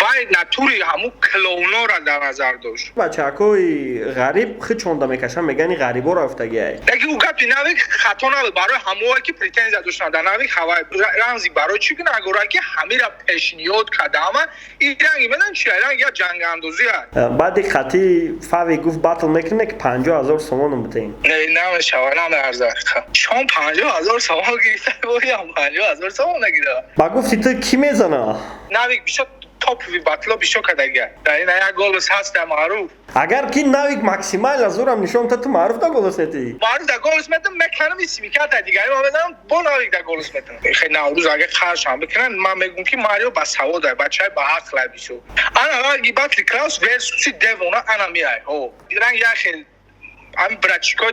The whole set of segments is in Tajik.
Вай натури ҳамун клоунора дар назар дошт. Бачаҳакои ғариб хичонда мекашанд, мегӯянд ин ғарибо рафтагиай. Лекин ӯ гапи Навик хато набуд. Барои ҳамое ки претензия доштанд дар Навик, ҳавай рамзи барои чӣ гунагора ки ҳамира пешниҳод кардама, ин ранги медон чи, ранг як ҷангандозӣ аст. Баъди хати Фави гуфт батл мекунем, ки 50 000 сомонам битем. Не, намешава, намеарзад. Шом 50 000 сомон гирифта, боям 50 000 сомон нагирад. Ба гуфти ту кӣ мезана? Навик бисёр топовый батло бисёр кардагия. Дар ин як голос ҳаста маъруф. Агар ки Навик максимально зурам нишон та, ту маъруф да голос метӣ? Маъруф да голос метам, меканам и симиката дигари ма мезанам, бо Навик да голос метам. Хе, Наврӯз агар қаршам бикунанд, ман мегӯм ки Марио ба савод ай, бачаи ба ақл ай бисёр. Ана ранги батли Клаус версуси Девона ана миай. Ҳо. Ранг як хел ҳамин братчикои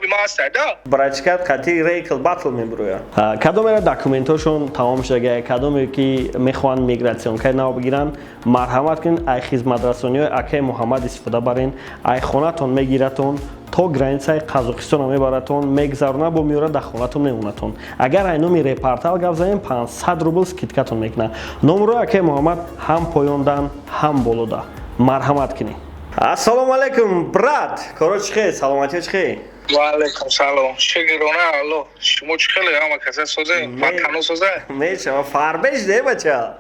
ма ҳастай да. Братчикат қати рейкл батл мебуроя. Кадомера документошон тамом шудага, кадоме ки мехоҳанд мигратсионкаи нав бигиранд, марҳамат кунед, ай хизматрасониҳои акаи Муҳаммад истифода барен. Ай хонатон мегиратон, то границаи Қазоқистона мебаратон, мегзарона, бо меёра дар хонатон мемонатон. Агар ай номи Репортал гап занем, 500 рубл скидкатон мекунад. Номрои акаи Муҳаммад ҳам поёндан, ҳам болода. Марҳамат кунед. Ассалому алайкум, брат, коро чӣ хел, саломатиё чӣ хел? Ва алайкум салом, шукрона Алло. Шумо чӣ хеле, ҳама каса созе, ватано созе? Мешава, фарбеш де, бача.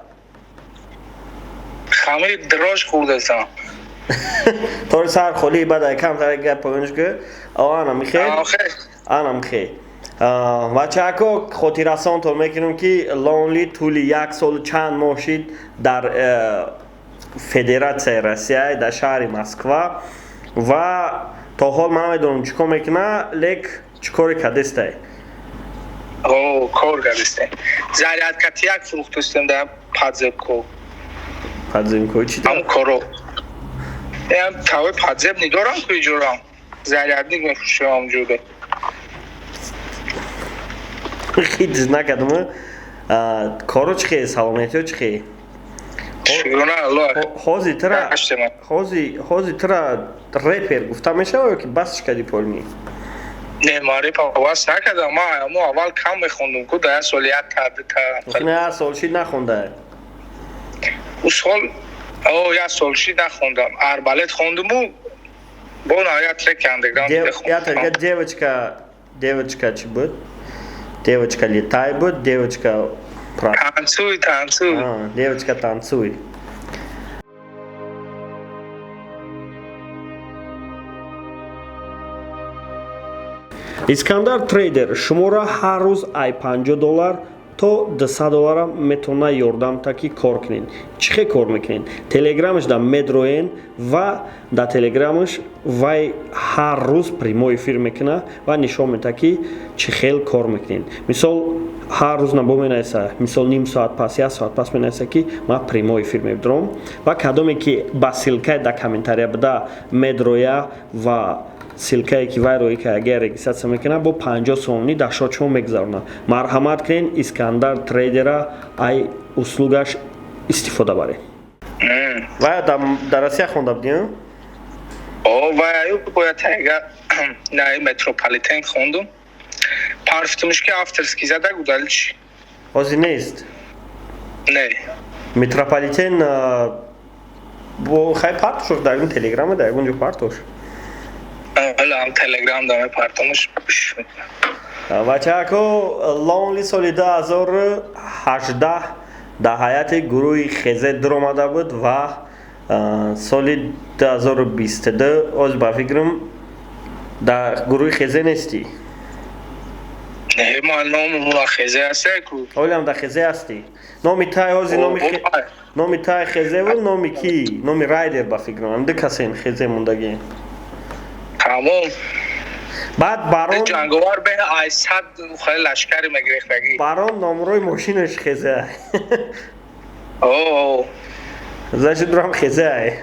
Хамир дрож хӯрдасам. Тори сар холӣ, баъд ай камтар гап поёнш ки ана михе, ана михе. Бачаҳако, хотиррасонтон мекунем, ки Лонли тӯли як солу чанд моҳ шид дар Федератсияи Россия, дар шаҳри Москва, ва то ҳол ман намедонам чӣ кор мекуна, лек чӣ коре кардестай? О, кор кардестем. Зарядкати як фурӯхтастем дар подземко. Подземко чи? Ҳамун коро. Ям тавои подземный дорам ку, иҷорам. Зарядник мефурӯшам ҳамҷода. Хит накардам. Коро чӣ хел, саломатиё чӣ хел? Шукрона Алло. Ҳозир тра, ҳозир тра репер гуфта мешава ё ки басш кардӣ полный? Не, ман репа бас накардам. Ман ҳамо аввал кам мехондум ку, дар як сол як та, ду та. Не, як сол шид нахонда. Ӯ сол, о, як сол шид нахондам. Арбалет хондуму бо на як трек андеграунд. Я девочка, девочка чӣ буд? Девочка летай буд, девочка Танцуй, танцуй. Девочка танцуй. Искандар Трейдер шуморо ҳар рӯз ай 50 доллар то 200 доллара метавона ёрдам та ки кор кунед. Чӣ хел кор мекунед? Телеграмаш да медроен ва дар телеграмаш вай ҳар рӯз прямой эфир мекуна ва нишон медиҳад, ки чӣ хел кор мекунед. Мисол, ҳар рӯз набо менависа, мисол, ним соат пас, як соат пас менависа, ки ман прямой эфир медорам, ва кадоме ки ба ссылкаи дар комментария буда медроя ва ссылкае ки вай роӣ карда регистрация мекунад, бо 50 сомонӣ дар шот шумо мегузаронад. Марҳамат кунед, Искандар Трейдера ай услугаш истифода баред. Вай дар Россия хонда будӣ? О, вай бояд тайга на метрополитен хондум. Парфтумш ки авторский зада гудали чи. Ҳозир нест? Не. Метрополитен бо хай партош дар ягон телеграма, дар ягон ҷо партош. Ам телеграм да мепартомуш. Бачаҳако, Лонли соли 2018 дар ҳайати гурӯҳи Хезе дуромада буд ва соли 2022 ҳозир ба фикрам дар гурӯҳи Хезе нестӣ? Не, ман номи Хезе ҳаста ку. Ҳолиам дар Хезе ҳастӣ? Номи тай ҳозир номи тай Хезеву номи ки, номи Райдер, ба фикрам, ду касен Хезе мондагӣ. Тамом. Баъд барон Ҷанговар бе ай сад хеле лашкари мегирехтагӣ. Барон номрои мошинаш Хезе. О. Значит, дурам Хезе ай.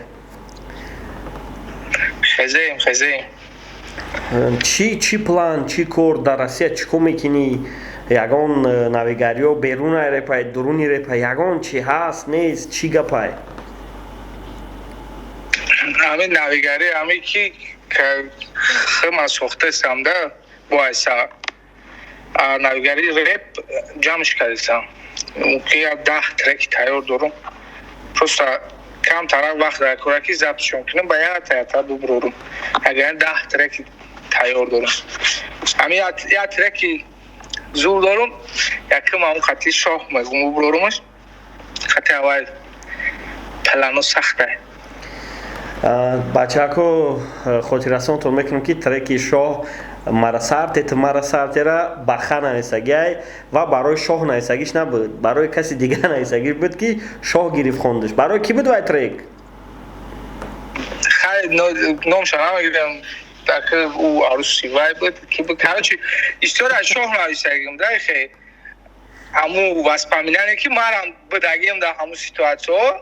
Хезеем, хезеем. Чӣ план, чӣ кор дар Россия, чӣ кор мекунӣ? Ягон навигариё берунай репай, дуруни репай, ягон чӣ ҳаст, нест, чӣ гапай? Ҳамин навигарӣ, ҳамин ки хма сохтасам да, боайса навигари реп ҷамъш кардисам, мумкин як 10 треки тайёр дорум. Просто камтара вақт дар кора, ки запись шон кунам, ба якта якта бубурорум. Агар 10 треки тайёр дорам, ҳами як треки зур дорум, якум ҳамун хати шоҳ мегум, бубурорумаш. Хати аввал плано сахта. Бачаҳако, хотиррасонтон мекунам, ки треки шоҳ «Мара сарте ту мара сартера» баха нависагиай ва барои шоҳ нависагиш набуд, барои каси дигар нависагиш буд, ки шоҳ гирифт, хондиш. Барои кӣ буд вай трек? Хай, номша намегирам. Ӯ аруси вай буд, ки буд. Короче, история шоҳ нависагим да, хе ҳамун воспоминание, ки марам будагим дар ҳамун ситуатсияҳо.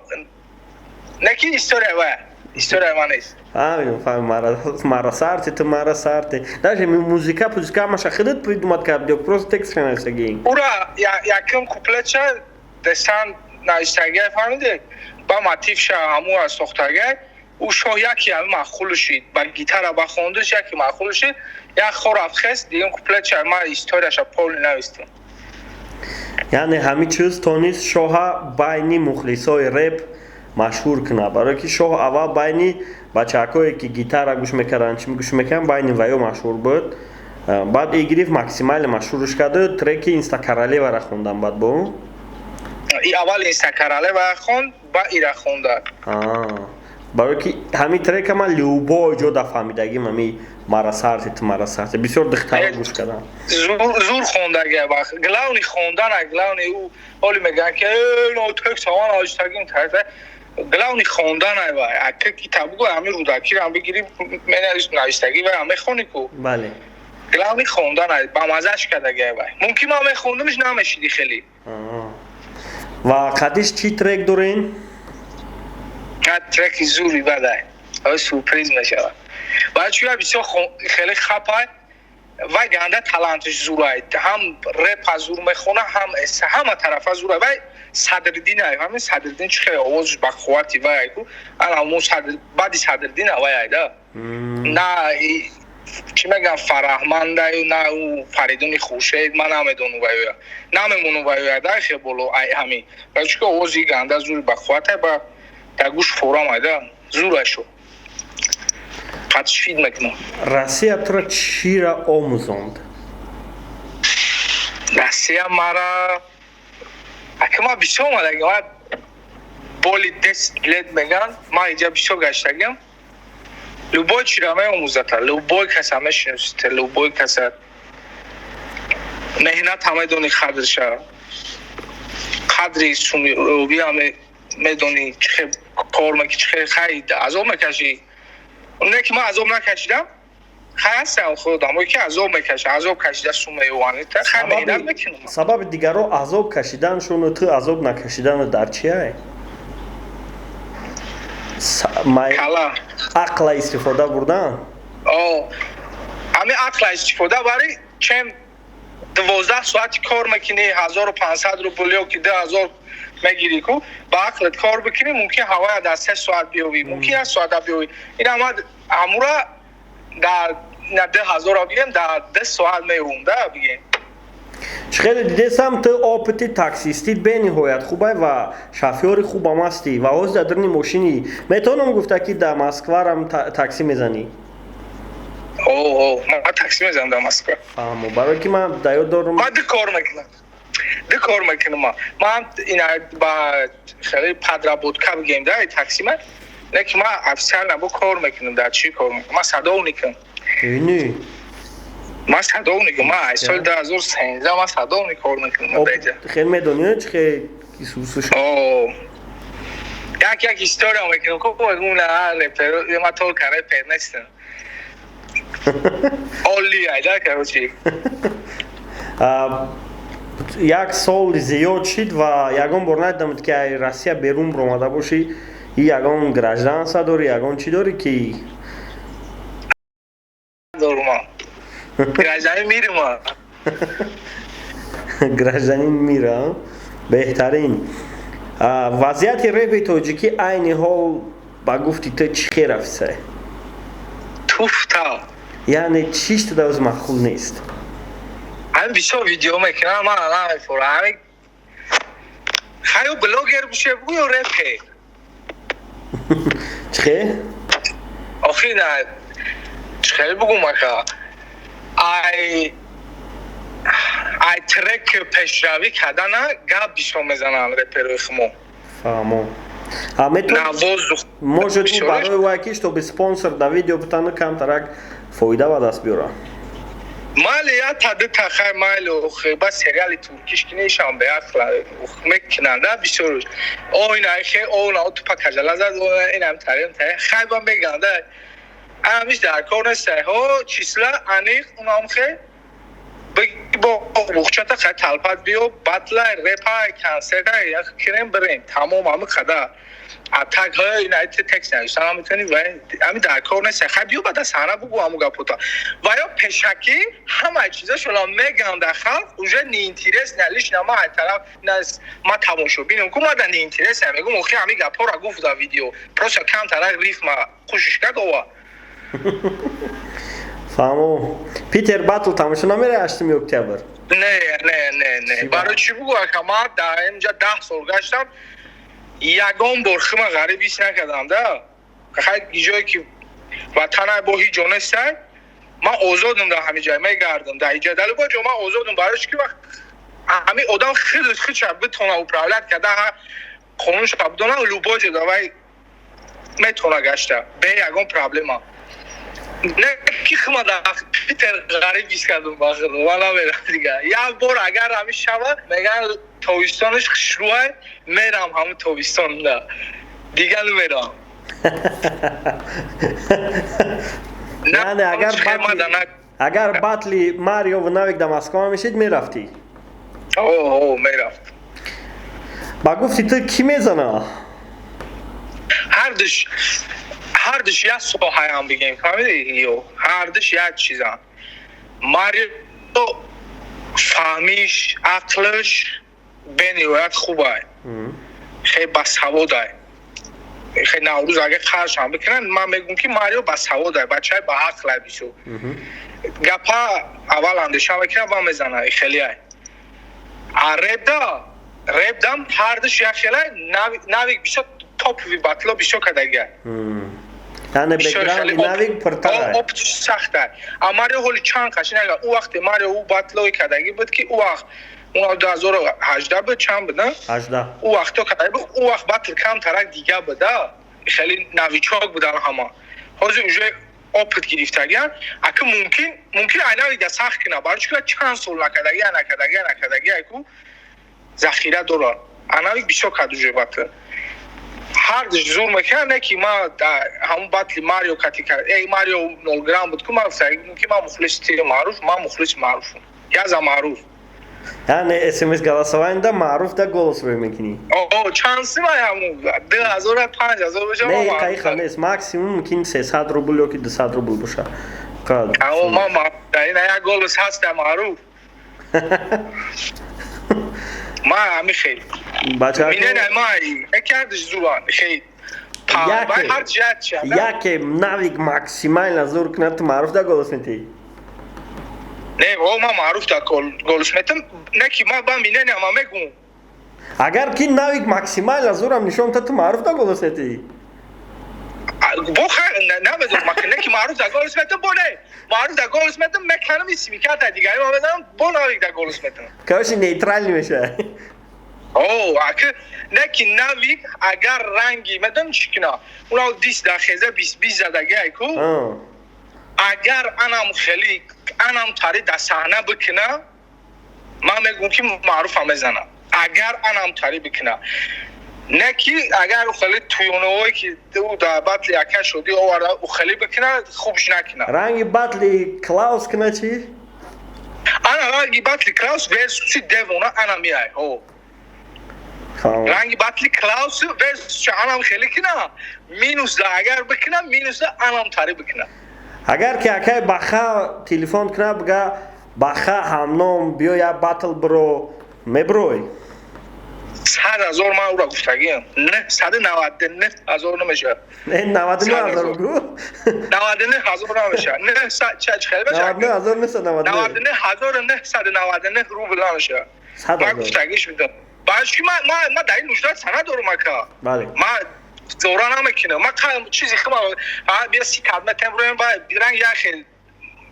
Не ки история вай, история ман нест. Фаҳмидам, фаҳмидам. «Мара сарте ту мара сарте». Даже музыка, пузика ҳамаша худат придумать кард ё просто текст нависагӣ? Ура якум куплетша десан нависагия, фаҳмиде, ба мотивша ҳамуа сохтагия. Ӯ шоҳ яке ҳами маъқул шид, ба гитара бахондиш, яке маъқул шид, як хор рафт, дигим куплетша ма историяша полный навистам. Яъне ҳамин чиз тонист шоҳа байни мухлисои реп машҳур кунад, барое ки шоҳ аввал байни бачаҳакое, ки гитара гӯш мекарданд, чӣ гӯш мекарданд, байни ваё машҳур буд. Баъд и гирифт, максимально машҳурш карду треки «Инста королевара» хондан баъд бо И аввал «Инста королева» хонд, ба ира хонда. Барое ки ҳамин трека ман любой ҷо да фаҳмидагим, ҳами «Мара сарти ту мара сарти» бисёр духтаро гӯш кардам. Зур хондагия. Главный хондана, главный ӯ ҳоли мегӯянд, ки текст ҳаман навиштагим. Главный хондан ай вай. Ака китоб бугӯ, ҳамин Рӯдакиро бигирӣ, менавиштагӣ вай, мехонӣ ку. Бале. Главный хондан ай, ба маззаш кардагиай вай. Мумкин ман мехондамш, намешиди хеле. Ва қадиш чӣ трек дорен? Треки зури бадай, сюрприз мешавад. Баъд чӯя бисёр хеле хапай вай, ганда талантш зурай, ҳам репа зур мехона, ҳам ҳама тарафа зурай. Вай Садриддин ай, ҳамин Садриддин чӣ хеле овозш ба қуввати вай ай ку, ана мо баъди Садриддин вай ай да. На чӣ мегӯям, Фараҳмандаю, на ӯ Фаридуни Хуршед, ман намедонам вайоя, намемонам вайоя да хе боло ай ҳамин вай, чунки овози ганда зури ба қувватай, ба дар гӯш форам ай да, зур ай шо қадшид мекунам. Россия туро чира омӯзонд? Россия мара, ака, ман бисёр омадагим, ман более 10 лет меган, ман иҷа бисёр гаштагим. Любой чира меомӯзата, любой каса мешиносита, любой каса, меҳнат ҳа медонӣ, қадрша, қадри сумёбӣ ҳа медонӣ, чӣ хел кор мекӣ, чӣ хел хай азоб мекашӣ. Не ки ман азоб накашидам, хай ҳастам одамое, ки азоб мекашанд, азоб кашида сум меёванд, хай меҳнат мекунам. Сабаби дигарро азоб кашиданшону ту азоб накашидану дар чиай? Кала. Ақла истифода бурдан. Ҳамин ақла истифода барӣ, чем 12 соати кор мекунӣ, 1500 рубл ё ки 2000 мегирӣ ку, ба ақлат кор бикунӣ, мумкин ҳавая дар 3 соат биёвӣ, мумкин як соата биёвӣ. Ин ама ҳамура дар на 2000-ро бигем, дар 2 соат меёвум да, бигем. Чӣ хеле дидесам, ту опыти таксистит бениҳоят хубай ва шофёри хубам ҳастӣ ва ҳозир дар даруни мошинӣ. Метавонам гуфта, ки дар Москварам таксӣ мезанӣ? О, ман таксӣ мезанам дар Москва. Фаҳмо, барое ки ман дар ёд дорам. Ман ду кор мекунам, ду кор мекунам. Ман ина ба хеле подработка бигем да таксима, не ки ман официально бо кор мекунам. Дар чӣ кор мекунам? Ман садовникам. Ини. Ман садовникам, ман аз соли 2013 ман садовник кор мекунам. Хеле медонӣ, чӣ хел? Як як история мекунам ку, мегӯм, на репер, ман только репер нестам. Оли айда, короче. Як сол зиёд шид ва ягон бор надидам, ки ай Россия берун баромада бошӣ. И ягон гражданство дорӣ, ягон чӣ дорӣ ки? Дорум, гражданин мира. Гражданин мира, беҳтарин. Вазъияти репи тоҷикӣ айни ҳол, ба гуфти ту, чӣ хел рафиса? Туфта. Яъне чиш туда маъқул нест? Ҳамин бисёр видео мекунам, ман намефурам. Ҳамин хаё блогер бише бугӯ ё репер. Чихе? Охи на, чихел бугум, ака, ай трек пешравӣ кардана гап бисёр мезананд реперои хумо. Фаҳмо. Может, барои вай ки чтобы спонсор да видео бутана, камтарак фоида ба даст биёра. Майли, я та дута, хай, майли, охи ба сериали туркиш ки нешам, беақла мекунанда бисёр. О, ина хе, о, на тупа кажала зад, инам тарим та, хай, ба меганда, ҳамиш дар кор нест. Ҳо, числа аниқ унам хе бо бухчата, хай, талпат биё, батлай, репай, консертай як кирем, бирем, тамом, ҳами қадар. А так ҳа, ина текст навиштан ҳам метавонӣ ва ҳами дар кор нест. Хай, биё, бада саҳна бугу ҳаму гапота. Ва ё пешакӣ ҳамаи чизашонро меган дар халқ, уже неинтересно. Лично ма ай тараф ма тамошобинам ку, ма да неинтересно, мегум, охи ҳами гапҳоро гуфт дар видео, просто камтарак рифма хушиш кард, ова. Фаҳмо. Питер батл тамошо намераи 8 октябр? Не, не, не, не. Барои чӣ бугу, ака, ма дар инҷа 10 сол гаштам, ягон бор хима ғариб ҳис накардам да. Хай, ҷое ки ватанай бо ҳеҷ ҷо нестай, ман озодам, дар ҳамин ҷай мегардам, дар иҷа дар любой ҷо ман озодам. Барои чӣ ки вақт ҳамин одам худаш худша битона управлять карда, қонунша бидона, любой ҷо давай метавона гашта бе ягон проблема. Не ки хима дар Питер ғариб ҳис кардам ба худ, ман намерам дига. Як бор агар ҳамин шава, меган тобистонаш хушрӯай, мерам ҳамун тобистон, да, дига намерам. Яъне агар батли Марио ва Навик дар Москва мешид, мерафтӣ? О, мерафт. Ба гуфти ту, кӣ мезана? Ҳардуш як соҳаям бигем, фаҳмиди, ё ҳардуш як чизан. Марио фаҳмиш, ақлш бениҳоят хубай, хеле басаводай. Хеле Наврӯз агар қаршам бикунанд, ман мегӯм ки Марио басаводай, бачаи баақлай, бисёр гапа аввал андеша мекунад ва мезана, хелеай. А репда, репдам ҳардуш як хелай. Навик бисёр топовый батло бисёр кардагиай. Яъне бекграунди Навик пуртарай. Опыт сахтай. А Марио ҳоли чанд қашин, ӯ вақте Марио ӯ батлое кардагӣ буд ки ӯ вақт уна 2018 буд, чанд буд, на? 18. Ӯ вақто карда буд, ӯ вақт батл камтарак дига буда, хеле новичок будан ҳама. Ҳозир уже опыт гирифтагиан. Ака, мумкин ай Навида сахт кунад, барои чӣ чанд сол накардагия, накардагия, накардагия ку захира дорад. А Навик бисёр кард уже батл. Ҳардуш зур мекунад, не ки ма ҳамун батли Марио кати эй Марио 0 грамм буд ку, ма гуфтам ки ман мухлиси тири Маъруф, ман мухлиси Маъруфам, я за Маъруф. Яъне смс голосование да Маъруф да голос рӯй мекунӣ? О, чанд сима, ҳамун 2000, 5000 боша. Не, иқа нест, максимум мумкин 300 рубл ё ки 200 рубл боша. Ма ина як голос ҳаста, Маъруф, ма ҳами хел. Бачаҳо, ма якардиш зуран хел. Яке Навик максимально зур кунад, ту Маъруф да голос метиҳӣ? Не, о, ма Маъруф да голос метам, не ки ма ба минене ма мегум. Агар ки Навик максимально зурам нишон та, ту Маъруф да голос метиҳӣ? Бо намедонам, не ки Маъруф да голос метам, бо не, Маъруф да голос метам, меканам исмиката дигари ма мезанам, бо Навик да голос метам. Короче, нейтральный мешавад. О, ака, не ки Навик агар ранги медонам чӣ кина, уна дис да хеза бис бис задаги айку, агар анам хеле анам тари да саҳна бикуна, ман мегӯм ки Маъруфа мезанам, агар анам тари бикуна. Не ки агар хеле туёнаҳое ки ӯ дар батли яка шудӣ оварда, ӯ хеле бикуна, хубш накуна. Ранги батли Клаус куна чӣ? Ана ранги батли Клаус версуси Девона, ана миай, о, ранги батли Клаус версус анам хеле кина, минус да агар бикуна, минус да анам тари бикуна. Агар ки акай Баха телефон куна, бига: «Баха, ҳамном биё, як батл биро», меброй? 100 000 ман ӯра гуфтагиам, 999 000 намешавад. Не, 99 000 гу. 99 000 намешавад, не, хеле мешавад, 99 999. 99 999 рубл намешавад. Ман гуфтагиш будам, баъд ки ма дар ин нужда сана дорум, ака. Ма Зора намекунам. Ман чизи хима бия си кадметем роем ва ранг як хел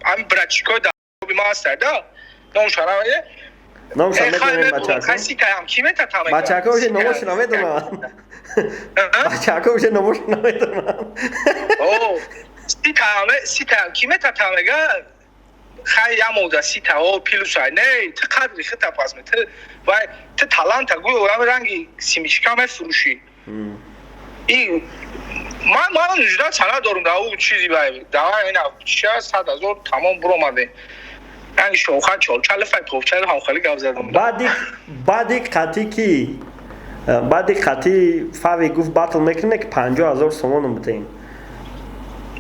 ҳами братчикои даби ма ҳаста да. Номша намеде. Номша медонем бачако. Си каям ки метатам. Бачако уже номошу намедонанд. Бачако уже номошу намедонанд. О, си таям, си таям ки метатам мега, хай ямода сита о плюсай. Не, ту қадри хита пас ме ту вай ту таланта гӯё ҳами ранги семечка мефурӯшӣ. И ман нужда сана дорум да ӯ чизи вай давай ина чия 100 000 тамом буромаде. Ранги шохан чолчали фай повчали ҳам хеле гап задам. Баъди қатӣ ки баъди қатӣ Фави гуфт батл мекунем ки 50 000 сомонам битаин.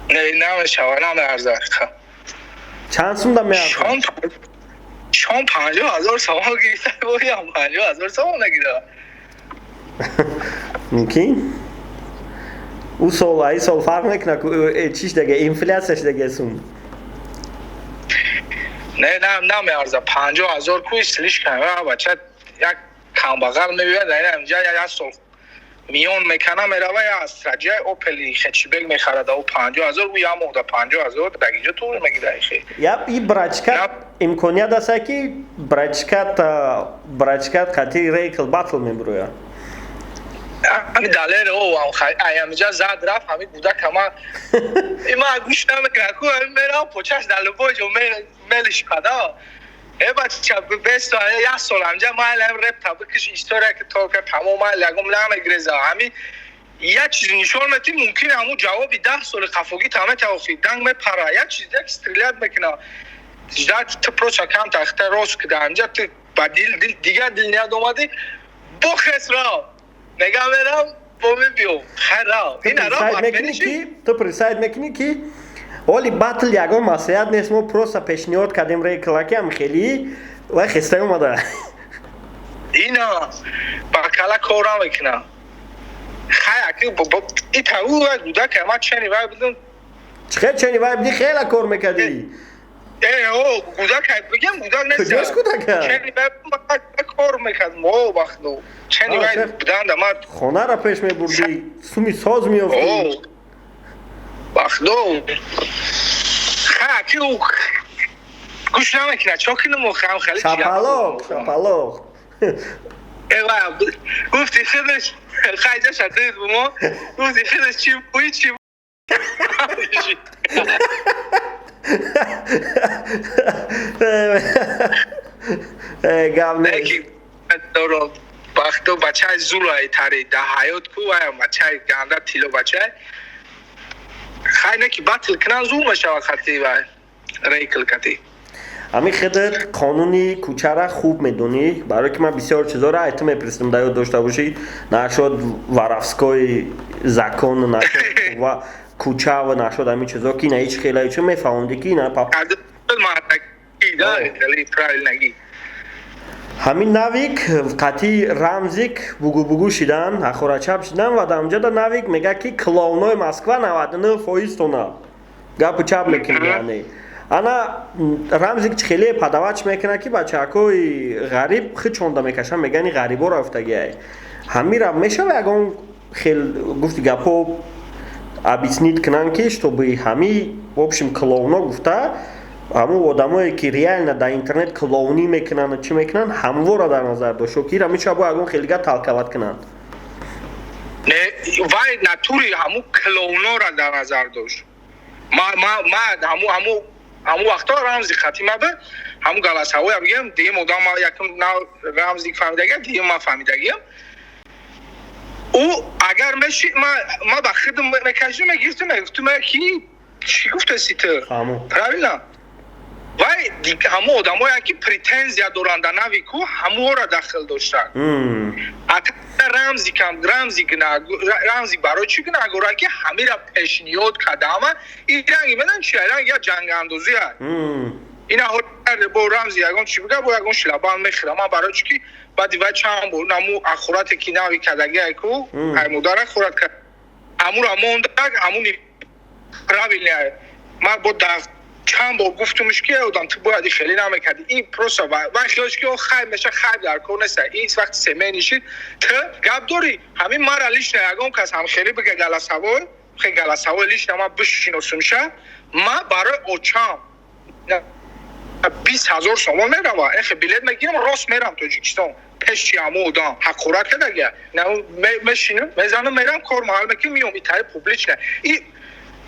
Не, намешава, намеарзад. Чанд сум да меарзад? Шон 50 000 сомон гирифта боям 50 000 сомон нагира. Мумкин ӯ сол аи сол фарқ мекунад, чиш дега, инфляция шдаге сум. Не, намеарза 50 000 ку слишком. Бача як камбағал мебиёд инҷа, як сол миён мекана, мерава я астраҷаи Опели хэтчбек мехарад, ӯ 50 000, ӯ як моҳда 50 000 дар инҷо тур мегира хе. Я и брачка имконият аст ки брачкат қати Рейкл батл мебурояд. Ҳами далер о аямиҷа зад рафт ҳами гудак ама има гӯш намекунад ку, ҳами мерам почаш дар любой ҷо мелиш када. Э, бача, бесто як сол ҳамҷа майли реп та бикиш, история ки только тамом майли ягом намегреза. Ҳами як чиз нишон метӣ, мумкин ҳамун ҷавоби 10 соли қафогӣ та метавохӣ данг мепара, як чиз як стрелять мекуна. Ждать ту просто кам тахта рост кида ҳамҷа ту ба дил дигар дил ният омадӣ бохес рав мегам мерам бо мебиём хайр рав. Ту присайд мекунӣ ки оли батл ягон маслиҳат нест, мо просто пешниҳод кардем реклакиам хеле вай хеста омада. Ина ба кала кор намекунам. Хай аки итау вай гудака ма чени вай будам. Чӣ хел чени вай будӣ, хела кор мекардӣ. Э, о, гудака бигем, гудак нест. Куҷош гудака? Чени вай кор мекардам о вақту чени вай буданда ма. Хонара пеш мебурдӣ, суми соз меёфтӣ. Вақту хай аки гӯш намекунад, чо кунам хам хеле. Шапалоқ, шапалоқ. Эва гуфти худаш хайҷа шадид бумо, гуфти худаш чи буи чи. Гап нест. Вақто бачаи зулай тари да ҳаёт ку ваям бачаи ганда тило бачаи хай не ки батл кунан зул мешавад хати вай Рейкл кати. Ҳамин худат қонуни кӯчара хуб медонӣ, барое ки ман бисёр чизоро ай ту мепурсидам, да ёд дошта бошӣ, нашод воровской закон, нашод ва кӯча ва нашод ҳамин чизо ки ина ҳеҷ хела чӣ мефаҳмонди ки ина. Да, правильно. Ҳамин Навик қатъи Рамзик бугу-бугу шидан, ахорачап шидан ва дар онҷода Навик мегӯяд ки клоунои Москва 99% тона гапу чап мекунед. Яъне ана Рамзик чӣ хеле падавач мекунад ки бачаҳакои ғариб хичонда мекашанд, мегӯянд ғарибо рафтагиай. Ҳамира мешава ягон хел гуфти гапҳо объяснить кунанд ки чтобы ҳами в общем клоуно гуфта ҳамун одамое ки реально дар интернет клоунӣ мекунанд, чӣ мекунанд, ҳамвора дар назар дошт ки ира мешава бо ягон хелига толковать кунанд. Не, вай натури ҳамун клоунора дар назар дошт. Ма ҳамун вақто Рамзи хати ма бе ҳамун галасҳавоя бигем, дигим одам ма якм Рамзи фаҳмидагиам, дигим ма фаҳмидагиам. Ӯ агар меши ма ба хидм мекашидим, мегирифтим, мегуфтим ки чӣ гуфтаси ту, правильно? Вай ҳамун одамое ки претензия доранд дар Навику, ҳамуҳоро дахл доштанд. Рамзи кам Рамзи гуна, Рамзи барои чӣ гунаҳгора ки ҳамира пешниҳод карда? Ама ин ранги медон чи ранг я ҷангандозия. Ина бо Рамзи ягон чӣ бига, бо ягон шлабан мехӯра. Ман барои чӣ ки баъди вай чанд бор наму ахурате ки Нави кардагия ку ай модар ахурат кард, ҳамура мондаг, ҳамуни правильно ман бо Чанд бор гуфтумш, ки одам, ту бояд хеле намекардӣ. Ин просто вай хиёлш, ки хайр меша, хайр дар кор неста. Ин вақти семей нишид, ту гап дорӣ. Ҳамин мара лично ягон кас ҳам хеле бига, голосовой, хе голосовой лично ма бишиносумша, ма барои очам 20 000 сомон мерава, эхе билет мегирам, рост мерам Тоҷикистон. Пеш чи ҳамо одам ҳақорат кардагия, мешинам, мезанам, мерам, кор маҳал мекунам, миём. Итари публично и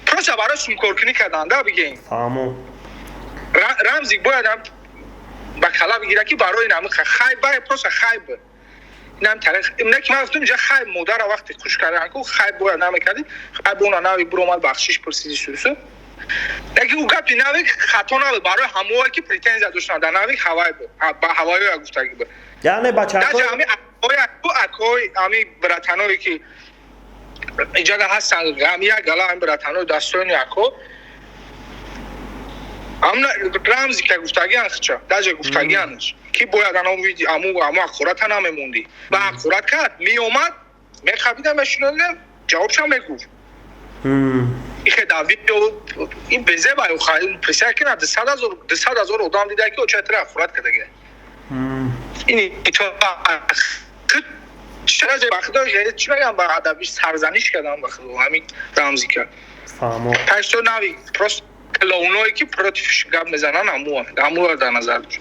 просто барои сумкоркунӣ кардан да бигем. Фаҳмо. Рамзик бояд ба кала бигира, ки барои нами хайб бай, просто хайб инам тариқ не, ки ман гуфтам, инҷа хайб модара вақте хуш кардан ку хайб бояд намекардӣ, хайб она нави буромад, бахшиш пурсиди, сусу. Лекин ӯ гапи навик хато набуд барои ҳамое, ки претензия доштанд дар навик, ҳавай буд, ба ҳавоё гуфтагӣ буд. Яъне бачаҳо Ами акои, ами братаное, ки иҷага ҳастанд, ами як гала ами братанои дастони ако амна рамзи ка гуфтагиан хча даже гуфтагианш, ки бояд ано аму аму ҳақората намемондӣ. Ба ҳақорат кард, меомад, мехабида, мешунодем, ҷавобшам мегуфт. Ихе дар видео ин безеба присяг кина, 200 000, 200 000 одам дида, ки оча тира ҳақорат кардага. Ин чара ба худо, чӣ мегам, ба адаби сарзаниш кардам, ба худо, ҳамин рамзика. Фаҳмо. Ташто нави просто клоуное, ки против гап мезананд, ҳамуро дар назар дошт.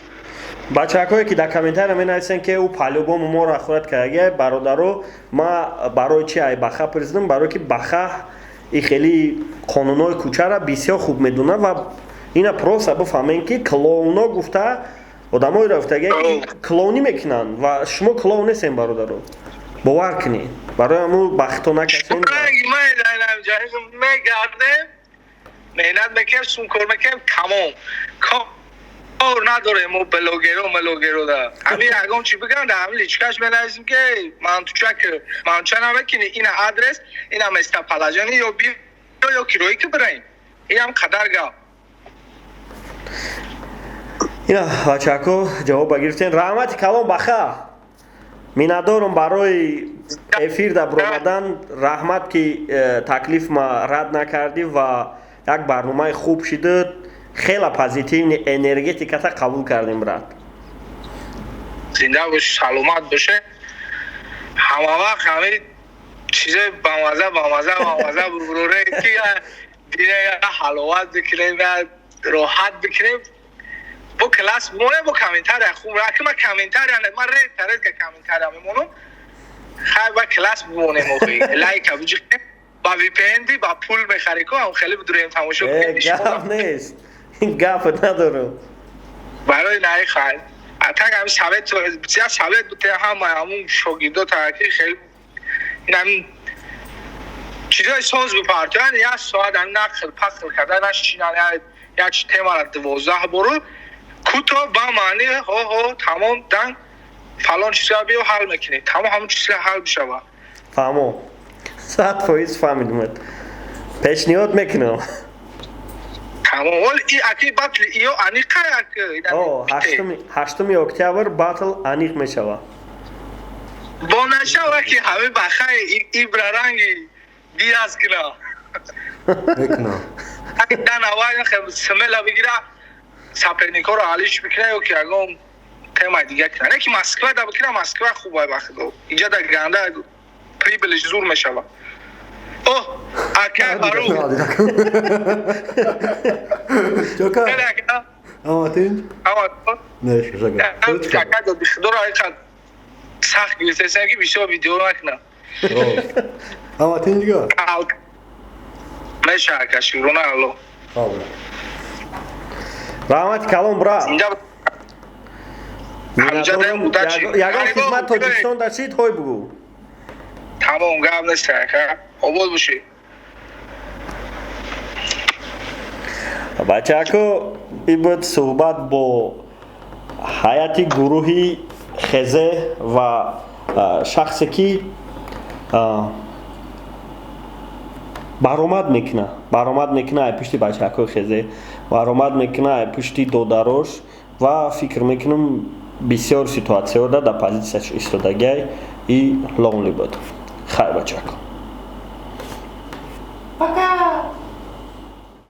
Бачаҳакое, ки дар комментария менависен, ки ӯ по-любому моро ҳақорат кардагия, бародаро, ма барои чи ай баха пурсидам? Барое ки баха и хеле қонунҳои кӯчаро бисёр хуб медонад ва ина просто бифаҳмем, ки клоуно гуфта одамоеро гуфтагия, ки клоунӣ мекунанд, ва шумо клоун нестем, бародаро, бовар кунед. Барои ҳамун бахто накашен. Мегардем, меҳнат мекунем, сумкор мекунем, тамом, кор надорем. Мо блогеро мелогеро да ҳамин ягон чи бигӯям, дар ҳамин личкаш менависем, ки мантучак мантуча намекунӣ, ина адрес, ина местоположение, ё биё, ё кироӣ ки бираем. Инам қадар гап. Ина, бачако, ҷавоб гирифтем. Раҳмати калон, баха, миннатдорам барои эфир да баромадан. Раҳмат, ки таклиф ма рад накардӣ ва як барномаи хуб шидид. Хела позитивный энергетиката қабул кардем, брат. Зинда бош, саломат боше. Ҳама вақт ҳамин чизои бамаза, бамаза, бамаза буроре, ки дина ҳаловат бикунем, роҳат бикунем, бо класс бимонем, бо комментария хуб. Раки ма комментария, ма редко, редко комментария мемонам. Хайр, ба класс бимонем, охи лайка биҷиқем, ба VPN ба пул мехари ку, ам хеле бидурем, тамошо. Гап нест, гап надорам. Барои наи хайр, атак ҳами совет, я совет буте, ҳама ҳамун шогирдо таки хеле инам чизои соз бипартоян, як соат ҳами нақл пақл карда нашинан, як темара 12 бору кӯтоҳ ба маъни ҳо ҳо, тамом, дан фалон чиза биё, ҳал мекунӣ, тамом, ҳамун чиза ҳал бишава. Фаҳмо, 100% фаҳмидмад, пешниҳод мекунам. Тамом, ол аки батли иё аниқа як? 8-уми октябр батл аниқ мешава. Бо нашава, ки ҳами бахай ибраранги диаз кина. Мекунам. Дан аввал смело бигира, соперникоро алиш бикуна ё ки ягон темаи дига кина, не ки Москва да бикуна. Москва хуб, ба худо, иҷа да ганда прибылиш зур мешава. О, ака Фарух. Чока. Аматин? Амат. Не, шага. Ака доди худоро айқад сахт гирифтесем, ки бисёр видео накунам. Аматин дига? Меша, ака, шукрона Алло. Хоб. Раҳмати калон, брат. Ягон хизмат Тоҷикистон дар чӣ ҳой бугӯ. Тамом, гап нест, ака, обод бошӣ. Бачако, ин буд суҳбат бо ҳайати гурӯҳи хезе ва шахсе, ки баромад мекуна ай пушти бачакҳои хезе, баромад мекуна ай пушти додарош, ва фикр мекунам, бисёр ситуатсияҳо да дар позитсияш истодагиай и лонли буд. Хайр, бачако.